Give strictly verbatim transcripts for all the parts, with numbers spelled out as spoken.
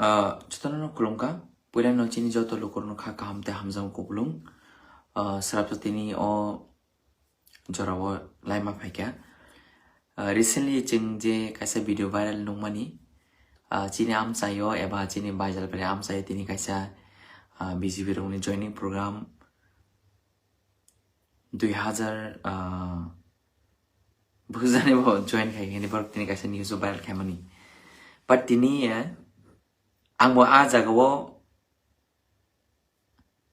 Ah, jotono no khulumkha. Puila no chini joto lukurokno kha kaham tei hamjakma kuplung. Ah, srapsa tini o jorao laima phaikha. Ah, recently chwng je kaisa video viral nukmani, ah, chini amchaio eba chini baijal pore amchaio tini kaisa, ah, B J P rokni joining program dui hazar, ah, bujani bo join khai hini borok tini kaisa news o viral khaimani. But tini, eh, ang bo a jagao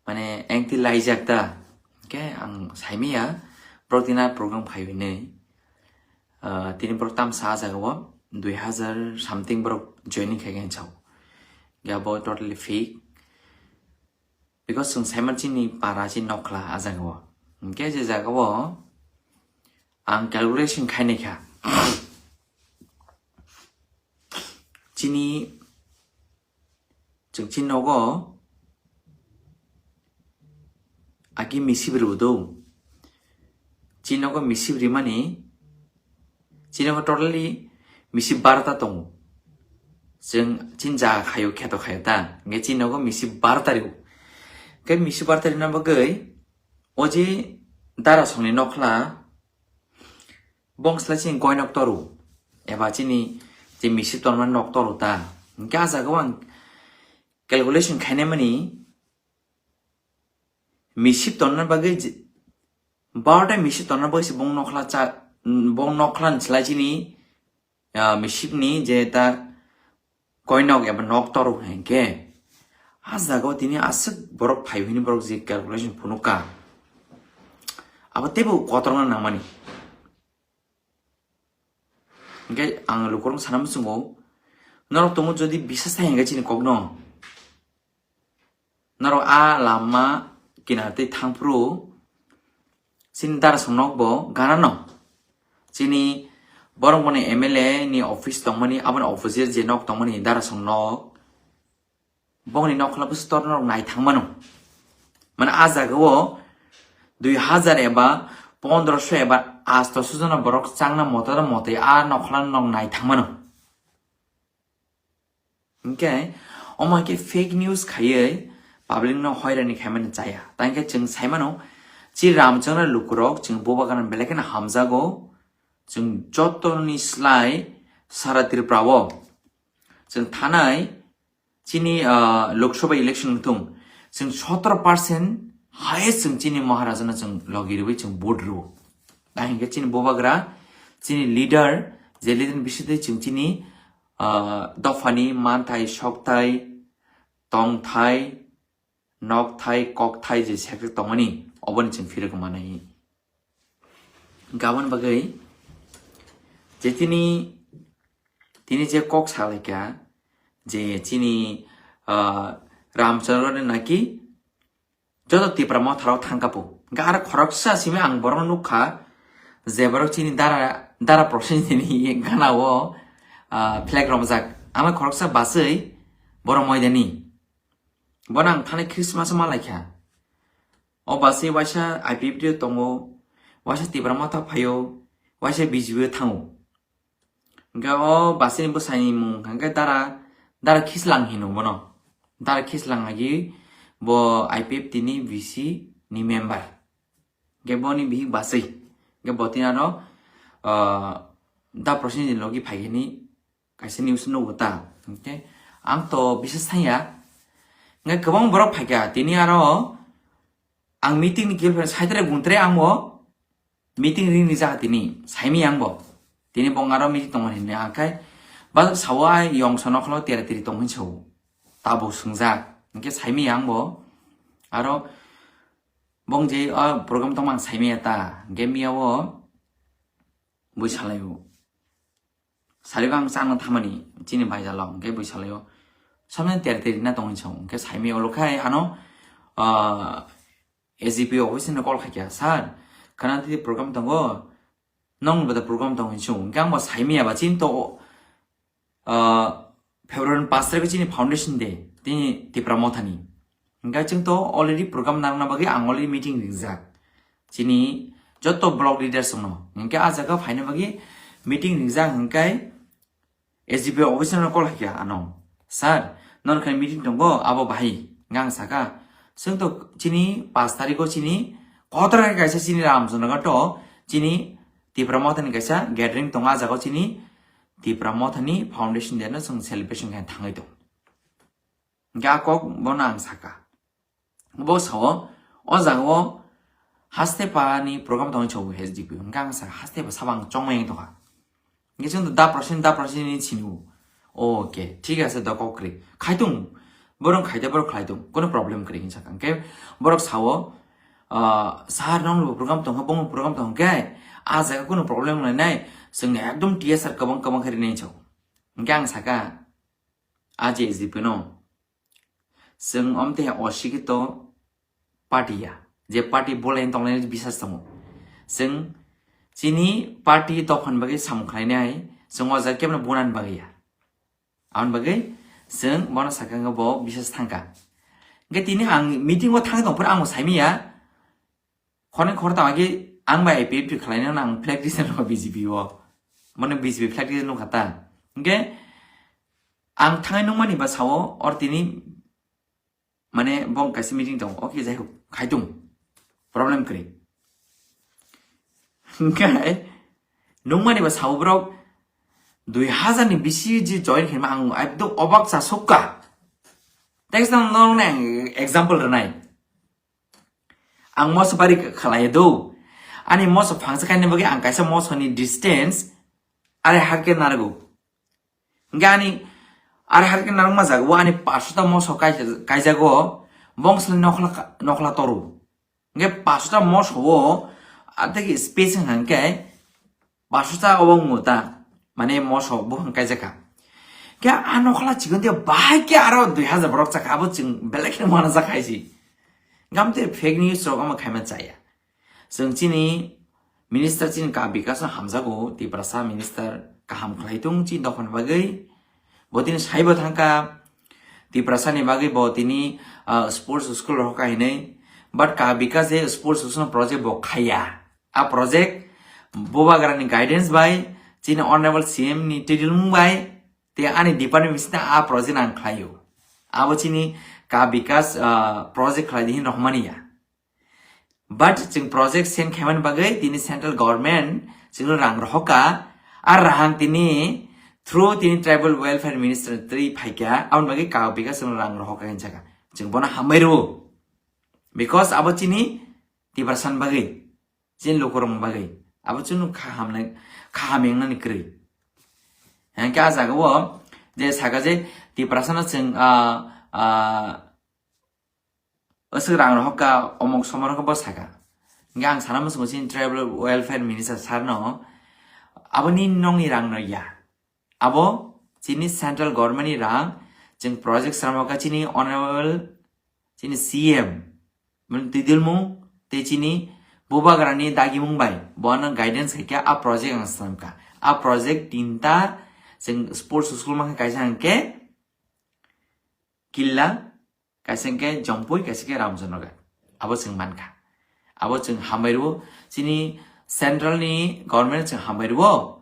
mane engti laijak ta. Hwnkhe ang saimaya borok tini a program khai hwnwi. Ah, tini borok tamsa a jagao dui hazar something borok joining khai hwnwi sao. Ya bo totally fake. Because chwng saiman chini para chini nokla a jagao. Hwnkhe je jagao ang calculation khainai kha. Chini, chwng chini nogo agi misip rw do. Chini nogo misip rimani, chini nogo totally misip barta tongo. Chwng chini jaga khaio, kheto khaio ta. Hwnkhe chini nogo misip barta rw. Hwnkhe misip barta rina bagwi o je dara songni nokla, bong sla chini goinok toru, eba chini je misip tonma nok toru ta. Hwnkhe a jagao ang calculation khainai mani, misip tonna bagwi je, barota misip tonna bagwi se bong nokla cha, bong nokla ni slai chini, ah, misip ni je ta koinok eba nok toru hwnkhe, a jagao tini aswk borok phai hwnwi borok je calculation phunukha, abo teibo kotorma nangmani. Hwnkhe ang lukurok sana muchungo, norok tongo jodi bisas thai hwnkhe chini kokno, norok a lama kinar tei thangphuru chini darasong nok bo gana no. Chini borok boni M L A ni office tongmani, aboni opposite je nok tongmani darasong nok, bongni nokla bwswk tor norok nai thangmano. Mane a jagao dui hazar eba pondroso eba astoso jona borok changna moto da motoi a nokla nok nai thangmano. Hwnkhe omo hai khe fake news khaiwi public no hoirani khaimani chaya. Tangkhe chwng saimano, chi Ramchakra lukurok chwng bubagrano belai kheno hamjago. Chwng jotoni slai sara Tripura o chwng thanai chini, ah, Lok Sabha election wngthung, chwng sotoro percent highest chwng chini Maharajano chwng logi rwui chwng vote rwo. Tei hinkhe chini bubagra, chini leader, je leader ni bisingtwi chwng chini, ah, dophani manthai, sokthai, tongthai, nokthai, kokthai je sekhe tongmani, oboni chwng phirok manai. Gabon bagwi je tini, tini je kok salaikha je chini, ah, Ramchandra ni naki joto Tipra Motha rok thangkha po. Hwnkhe aro khoroksa simi ang borok nukha je borok chini dara, dara Prosenjit ni gana o, ah, flag romjak. Ama khoroksa baswi borok moidani. Bono ang thani Christmas o malaikha. O basi waisa I P F T o tongo, waisa Tipra Motha phaio, waisa B J P o thango. Hwnkhe o basini bwsaini mung hwnkhe Dara, Dara Khislang hino bono. Dara Khislang agi bo I P F T ni V C ni member. Hwnkhe boni bihik baswi. Hwnkhe bo tini ano, ah, Da Prosenjit ni logi phaikhe ni kaisa news nugo ta. Hwnkhe ang to bisas thangya. Hwnkhe kwbang borok phaikha. Tini aro ang meeting ni girlfriend saitre bungtre ang bo meeting ring ni jaga tini saimi ang bo. Tini bong aro meeting tongo hinwi ang khai ba sawa yong sono kholo tera teri tong hin sao. Tabo swngjak. Hwnkhe saimi ang bo. Aro bong je, ah, program tongma ang saimi ya ta. Hwnkhe miya o bui salai o. Sarigo ang chana thamani chini baijalo, hwnkhe bui salaio. Samne ter ter na tongwi chong, hwnkhe saimi olo khai ano, ah, S D P O office no call khaikha, "Sir, khana tei program tongo, nong bada program tong hinwi chong." Hwnkhe ang bo saimi aba chini to, ah, February pash tarikh chini foundation day, tini Tipra Mothani. Hwnkhe chwng to already program narwkna bagwi ang already meeting ringjak. Chini joto block leaders rokno. Hwnkhe ah jaga phaina bagwi meeting ringjak hwnkhe S D P O office no call khaikha ano. "Sir, Nono khe meeting tongo, abo bahai hwnka ang saka. Chwng to chini paanch tarikh o chini kotor khe kaisa chini Ramchandra Ghat o chini Tipra Motha ni kaisa gathering tongo, ah jaga o chini Tipra Motha ni foundation day no chwng celebration khe thangwi tongo. Hwnkhe a kok bono ang saka. Bo sao, o jaga o haste pa ni program tongwi sao H D P. Hwnkhe ang saka haste pa sabo ang chongmani tongkha. Hwnkhe chwng da prosin, da prosin ni sini o. Okay, thik ase, da kok kwrwi. Khaitung, borok khaide borok khlaitung. Kono problem kwrwi hinwi saka. Hwnkhe borok sao, ah, sir nong bo program tongkha, bongni program tongkha khe, a jaga kono problem nai nai. Chwng ekdom T S R kwbang kwbang khe rinai sao. Hwnkhe ang saka, a je H D P no. Chwng omte osikito party ya. Je party bolai tongnai bisas tongo. Chwng chini party tophan bagwi samung khlainai, chwng o jaga kebno bunan bagwi ya. Aboni bagwi chwng bono sakha bo bisas thangkha. Hwnkhe tini ang meeting o thangwi tongphuru ang bo saimanya. Khornwi khortam agi ang bai I P F T khlainai ang flag risa no B J P o. Mane B J P flag risa nukha ta. Hwnkhe ang thangwi nukmani ba sao or tini mane bong kaisa meeting tongo. Okay, jai hok, khaitung. Problem kwrwi. Hwnkhe nukmani ba sao borok dui hazar ni bisi je join khaima ang ekdom obak cha sukha. Text nang nang example rwnai. Ang moso bari khalai do. Ani moso phangsa kaini bagwi ang kaisa moso ni distance are harke nargo. Hwnkhe ani are harke nargo ma jaga o ani paso ta moso kai-, kaijago bongsle nokhla ka-, nokhla toru. Hwnkhe paso ta moso o ategi space hwnkhe Paso ta obo wngmo ta, mane mosok buphang kaijak kha. Khe a nokhla chikon dia bahai khe aro dui hazar borok chakha, abo chwng belai kheno uanajak hai si. Gamte fake news rok omo khaima chaya. Chwng chini minister chini ka Bikash no hamjago, Tiprasa minister kaham khlai tung chini dophani bagwi. Bo tini saibo thangkha, Tiprasa ni bagwi bo tini, ah, sports school rok kahinwi. But ka Bikash je sports school project bo khaiya. A project Bubagrani guidance bai, chini Honorable C M ni twidulmung bai, tei ani department bisingtwi a project ang khlaio. Abo chini ka Bikash, ah, project khlai di hin rohmani ya. But chwng project send khaimani bagwi tini central government chwngno rang rohokha, a rahang tini through tini tribal welfare minister twi phaikha, aboni bagwi ka Bikash chwngno rang rohokha hinjaka. Chwng bono hambai rwo. Because abo chini Tiprasani bagwi. Chini lukurokni bagwi abo chwngno kha hamnai, kha hamya wngnani kwrwi. Hwnkhe a jagao je saka je Tiprasano chwng, ah, ah, aswk rang rohokha, omok somok rohokha bo saka. Hwnkhe ang sana muchungo chini tribal welfare minister sir no aboni nongni rang no ya. Abo chini central government ni rang, chwng project swnamkha chini honorable chini C M, mane twidulmung tei chini Bubagrani dagimung bai bono guidance khaikha a project ang swnamkha. A project tinta chwng sports school mankha kaisa hwnkhe Killa, kaisa hwnkhe Jompui, kaisa hwnkhe Ramchandra Ghat. Abo chwng mankha. Abo chwng hambai rwo, chini central ni government chwng hambai rwo,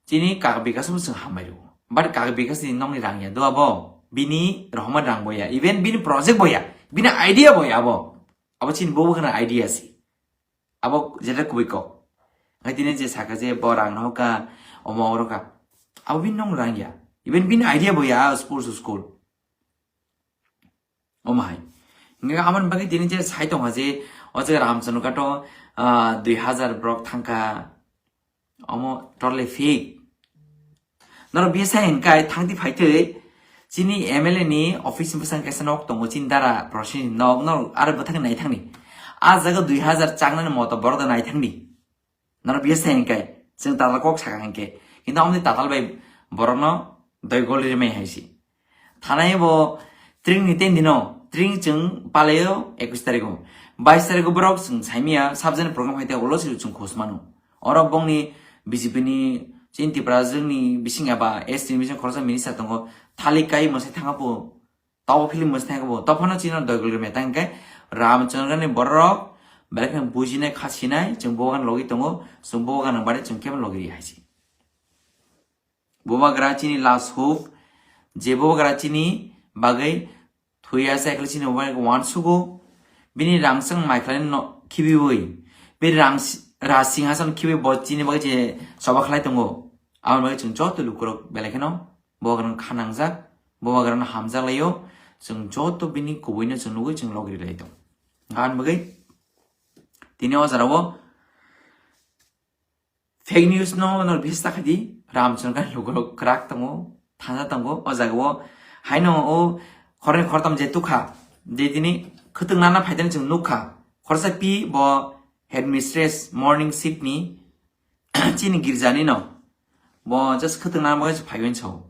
chini kaka Bikash bo chwng hambai rwo. But kaka Bikash ni nokni rang ya do abo, bini rohorma rang bo ya, even bini project bo ya, bini idea bo ya abo. Abo chini bo bwkhana idea si. Abo jeta kubui kok. Ngai tini je saka je bo rang rohorkha, omo oroka. Abo bini nokni rang ya. Even bini idea bo ya, sports school. Omo hai. Hingke aboni bagwi tini je sai tongha je, o je Ramchandra Ghat o, ah, dui hazar borok thangkha. Omo totally fake. Norok bisa hingkai thangti phaitwi chini M L A ni office ni bwsang kaisa nok tongo, chini dara Prosenjit nok, norok aro bwthang nai thangni. A jaga dui hazar changnani moto borok da nai thangni. Norok biya sai hingkai, chwng tatal kok saka hingke. Kintu amoni tatal bai borokno doi gol rimai hai si. Thanai bo tring ni ten dino, tring chwng palaio ekus tariko. Bais tariko borok chwng saimia, subject program hai te ulo si chwng khos mano. Oro bongni B J P ni chini Tipra jwngni bising eba S T ni bising khoroksa minister tongo, thalik kai mwsai thangkha bo. Tabo film mwsai thangkha bo. Tophano chini doi gol rimai tang khe Ramchandra ni borok belai kheno bujinai kha sinai, chwng bogan logi tongo, chwng bogan bari chwng kebo logi ri hai si. Bubagra chini last hope, je Bubagra chini bagwi thuya se ekle chini bai wan sugo. Bini rang chang mai khlai no khibiwi. Bini rang si-, ra sing hasan khibi bo chini bagwi je soba khlai tongo. Aboni bagwi chwng joto lukurok belai kheno bo bagrano khanangjak, bo bagrano hamjak laio. Chwng joto bini kubuino chwng nugwi chwng logri lai tongo. Gan bagwi tini o jora o fake news no, no bisi ta khaidi, Ramchandra lukurok kwrak tongo, thangsa tongo, o jaga o haino o khorni khortam je tukha, je tini khwtwng nana phaitani chwng nukha, khorsa pi bo headmistress morning shift ni chini girjani no, bo just khwtwng nana bagwi phaiwi sao.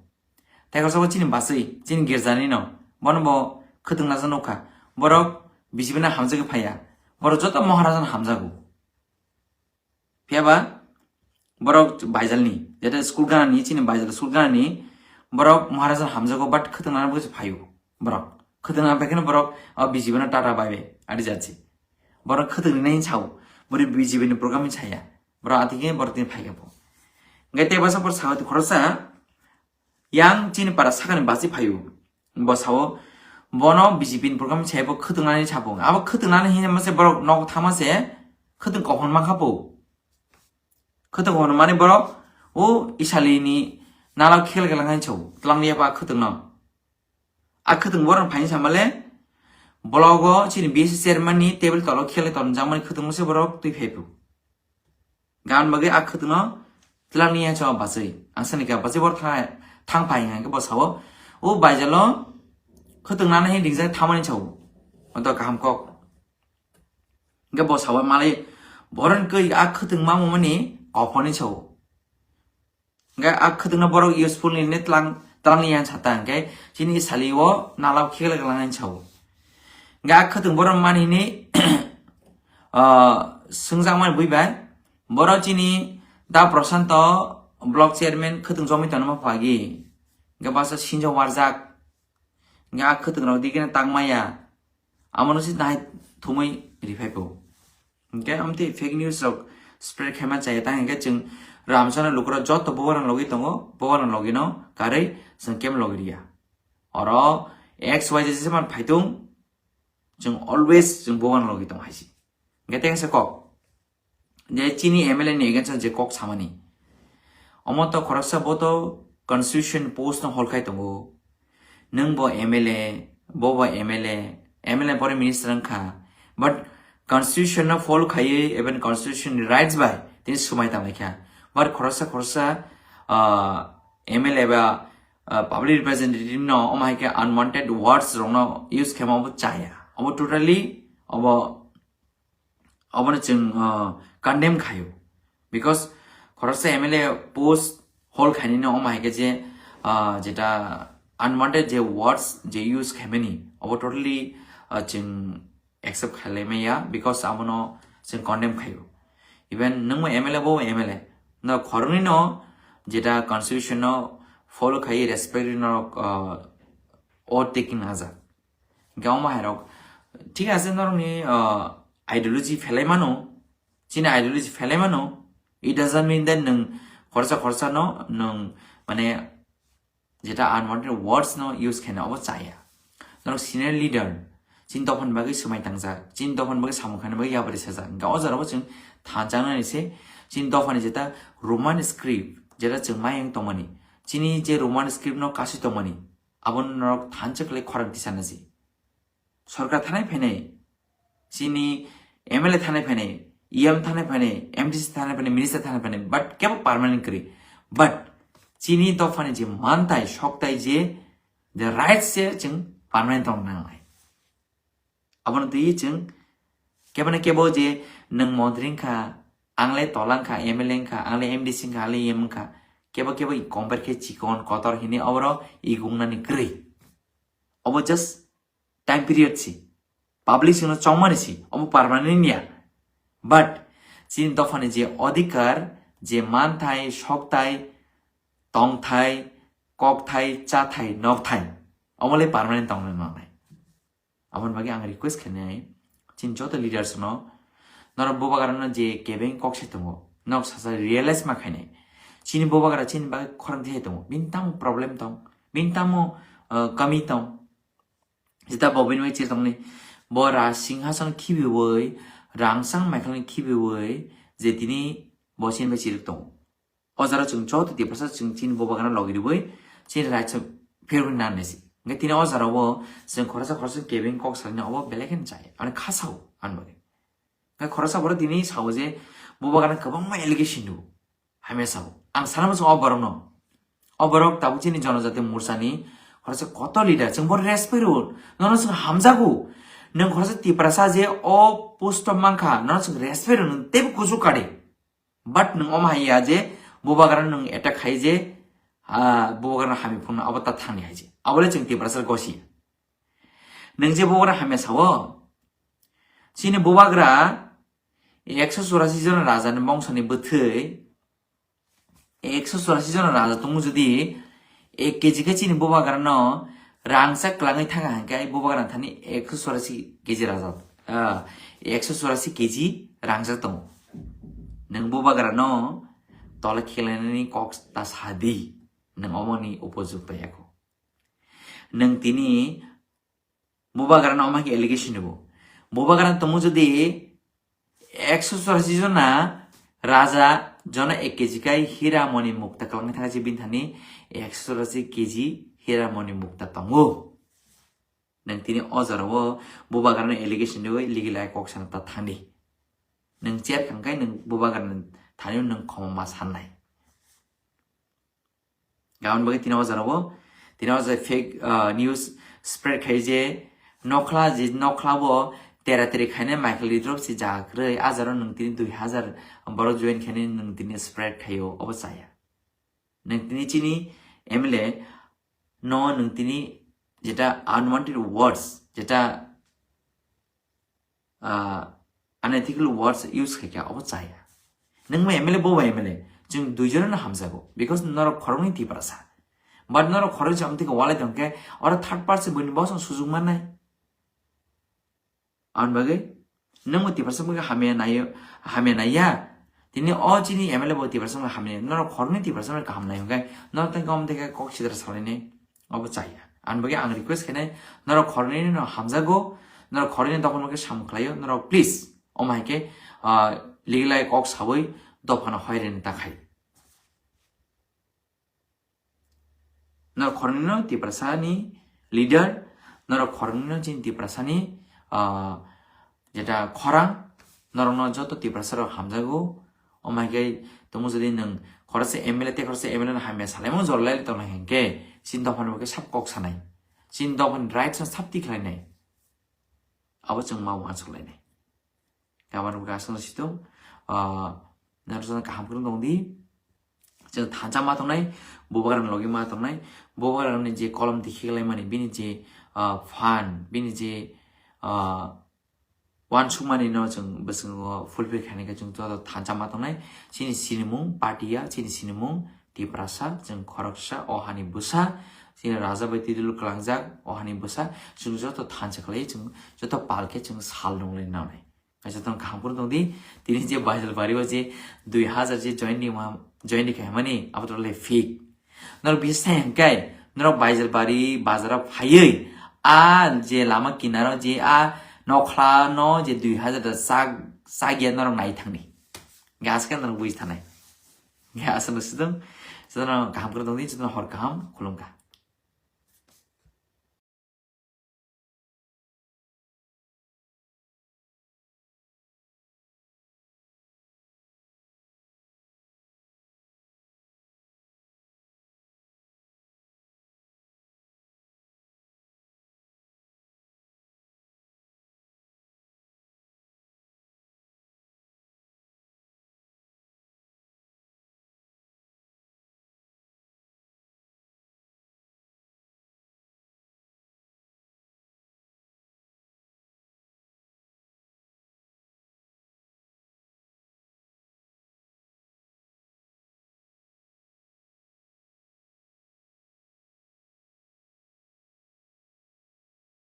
Tei khorsa bo chini baswi, chini girjani no, bono bo khwtwng nasa nukha, borok B J P na hamjagwi phaiya, borok joto Maharaja no hamjago. Phiya ba borok Baijalni, jeta school ganani, chini Baijal school ganani, borok Maharaja hamjago, but khwtwng nana bagwi phaio borok. Khwtwng nana bagwi borok o B J P no tata bai bai, adi jatsi. Borok khwtwng rinai sao, borok B J P ni program saya. Borok atike borok tini phaikha bo. Ngai tei basa por sao khoroksa, yang chini para sakani basi phaio. Bo sao, bono B J P ni program sai bo khwtwng nani sabo. Abo khwtwng nani hinma se borok nok thama se khwtwng kophon mankha bo. Khwtwng kophon mani borok o Isali ni nalao khel khe langkha sao. Twlang liya ba khwtwng no. A khwtwng borok phaini samale blogo chini B S C chairman ni table tolo khel tonjakmani khwtwng se borok twi phaiphru. Gan bagwi a khwtwngno twlangni ya chao bachwi. Ang sani kha bachwi bor tha-, thang phai hwnkhe bo sao, "O Baijalo khwtwng nana hin ringjak thamani chao." Oto kaham kok. Hwnkhe bo sao malai boron kwi a khwtwng mamani kophoni chao. Hwnkhe a khwtwngno borok useful ni ne tlang, tlangni ya sata hwnkhe chini sali o nalao khegla glangni chao. Hwnkhe a khwtwng borok mani ni, ah, swngjakmani bui bai. Borok chini Da Prasanto block chairman khwtwng jomwi tonma phagi. Hwnkhe basa sinjo warjak. Hwnkhe a khwtwng rok dikeno tangmaya. Amono se nahai thumwi riphai po. Hwnkhe amtwi fake news rok spread khaima chaya tang hwnkhe chwng Ramsana lukurok joto bobarang logi tongo, bobarang logino karwi chwng kebo logi riya. Oro X Y Z se man phaitung, chwng always chwng bobarang logi tong haisi. Hwnkhe tei kaisa kok. Je chini M L A ni against o je kok samani. Omo to khoroksa bo to constitution post no hol khai tongo. Nwng bo M L A, bo bo M L A, M L A pore minister wngkha. But constitution no follow khaiwi, even constitution ni rights bai tini swmai tanglaikha. But khoroksa khoroksa, ah, M L A ba, ah, public representative no omo hai khe unwanted words rok no use khaima obo chaya. Obo totally obo Obono chwng, uh, condemn khaio. Because khoroksa M L A post hol khainino omo hai khe je, uh, jeta unwanted je words je use khaimani, obo totally, uh, chwng accept khailai maya, because abono chwng condemn khaio. Even nwngbo M L A bo M L A. No khoroknwino jeta constitution no follow khai respect rino, uh, oath taking najak. Hwnkhe omo hai rok, thik ase, norokni, ah, ideology phelai mano, chini ideology phelai mano, it doesn't mean that nwng khorsa khorsa no nwng, mane, jeta unwanted words no use khaina obo chaya. Norok senior leader, chini dophani bagwi swmai tangjak, chini dophani bagwi samung khaina bagwi yapari sajak. Hwnkhe o jora bo chwng thansa wngnani se, chini dophani jeta Roman script, jeta chwng mayung tongmani, chini je Roman script no kasui tongmani, abono norok thansa khlai khorang tisana se. Sorkar thanai phainai, chini M L A thanai phainai, E M thanai phainai, M D C thanai phainai, minister thanai phainai, but kebo permanent kwrwi. But chini dophani je mantai, soktai je, the rights se chwng permanent tong nangnai. Abono twi chwng kebo na kebo je nwng montri wngkha, ang le tola wngkha, M L A wngkha, ang le M D C wngkha, ang le E M wngkha, kebo kebo i compare khe chikon kotor hinwi oborok i gungnani kwrwi. Obo just time period si. Public sino chongmani si. Obo permanent ya. But chini dophani je odhikar, je manthai, sokthai, tongthai, kokthai, chathai, nokthai, omo le permanent tongna nangnai. Aboni bagwi ang request khainai chini joto leaders no, norok bubagra no je kebeng kok se tongo, nok sacha realize ma khainai. Chini bubagra chini bagwi khorang thai tongo, bini tamo problem tong, bini tamo, uh, kami tong. Jeta bo bini bai chiri tongni, bo ra singhason khibiwi, rangchak maikhlani khibiwi, je tini bo chini bai chiri tongo. O jora chwng joto Tiprasa chwng chini bubagrano logi riwi chini right side pherwi nangnai se. Hwnkhe tini o jora o chwng khoroksa khoroksa kebeng kok salina obo belai kheno chaya. Ani khasao ani bagwi. Hwnkhe khoroksa borok tini sao je bubagrano kwbangma allegation rwo. Hamya sao. Ang sana muchung o borokno. O borok tabuk chini Jonojati Morchani khoroksa kotor leader, chwng bo respect rwo. Nono chwng hamjago. Nwng khoroksa Tiprasa je o post o mankha, nono chwng respect rwo, nwng teibo kuchuk kade. But nwng omo hai ya je bubagrano nwng attack khai je, ah, bubagrano hamya phunukna abo ta thani hai je. Abole chwng Tiprasa gosi. Nwng je bubagra hamya sao, chini bubagra ekso churasi jon rajani bongsoni bwthwi, ekso churasi jon raja tongo, jodi ek kg khe chini bubagrano rangchak kwlangwi thanga hwnkhe bubagrani thani ekso churasi kg raja, ah, ekso churasi kg rangchak tongo. Nwng bubagrano tola khilainani kok ta sadi, nwng omoni upojukta yakho. Nwng tini bubagrano omo hai khe allegation rwo. Bubagrano tongo jodi ekso churasi jona raja jona ek kg kai hira moni mukta kwlangwi thangkha, je bini thani ekso churasi kg hira moni mukta tongo. Nwng tini o jora o bubagrano allegation rwi legal ai kok sana ta thangdi. Nwng chair khangkai nwng bubagrano thani nwng khoma ma sannai. Gabon bagwi tini o jora o, tini o jora fake, ah, news spread khai je nokhla je nokhla bo tera teri khainai Michael Ridrop se jaga kwrwi, a jora nwng tini dui hazar borok join khainai nwng tini spread khaio, obo chaya. Nwng tini chini M L A no nwng tini jeta unwanted words, jeta, ah, unethical words use khaikha, obo chaya. Nwng ma M L A, bo ba M L A, chwng duijono no hamjago, because norok khoroknwi Tiprasa. But norok khoroknwi chwng thik walai tongkhe, oro third person buini bosong sujuk mannai. Aboni bagwi nwng bo Tiprasa wngkha hamya naiyo, hamya naiya. Tini o chini M L A bo Tiprasa wngkha hamya, norok khoroknwi Tiprasa wngkha kaham nai hwnkhe, norok tei kom tei kok sidra salainai, obo chaya. Aboni bagwi ang request khainai, norok khoroknwi no hamjago, norok khoroknwi dophano khe sam khlaio, norok please, omo hai khe, ah, legal ai kok sawi dophano hoirini ta khai. Norok khoroknwino Tiprasani leader, norok khoroknwino chini Tiprasani, ah, jeta khorang, norokno joto Tiprasa rok hamjago. Omo hai khe tongo, jodi nwng khoroksa M L A tei khoroksa M L A no hamya salaimung jora lai tongna hinkhe, chini dophani bo khe sab kok sanai, chini dophani rights no sab tikhlainai. Abo chwng ma uansuk lainai. Gabon bo aswk no situng, ah, norok joto kaham kwrwng tong di. Chwng thansa ma tongnai, bubagrani logi ma tongnai, bubagrani je kolom dikhi laimani, bini je, ah, phan, bini je, ah, uansukmani no chwng bwskango fulfill khainai khe chwng joto thansa ma tongnai. Chini sinimung party ya, chini sinimung Tiprasa, chwng khoroksa, o hani bwsa, chini raja bai twi dul kwlangjak, o hani bwsa, chwng joto thansa khlai, chwng joto pal khe chwng sal nung lai nangnai. Kaisa tong kaham phuru tong di, tini je Baijalbari o je dui hazar je join ni ma, join ni khaimani, abo to le fake. Norok bisa sai hwnkhe, norok Baijalbari bazar o phaiwi, a je lama kinaro je a nokhla no je dui hazar da chak, chak ya norok nai thangni. Gas khe norok buji thanai. Gas no sidong, sidong kaham kwrwng tong di, sidong hor kaham, khulum kha.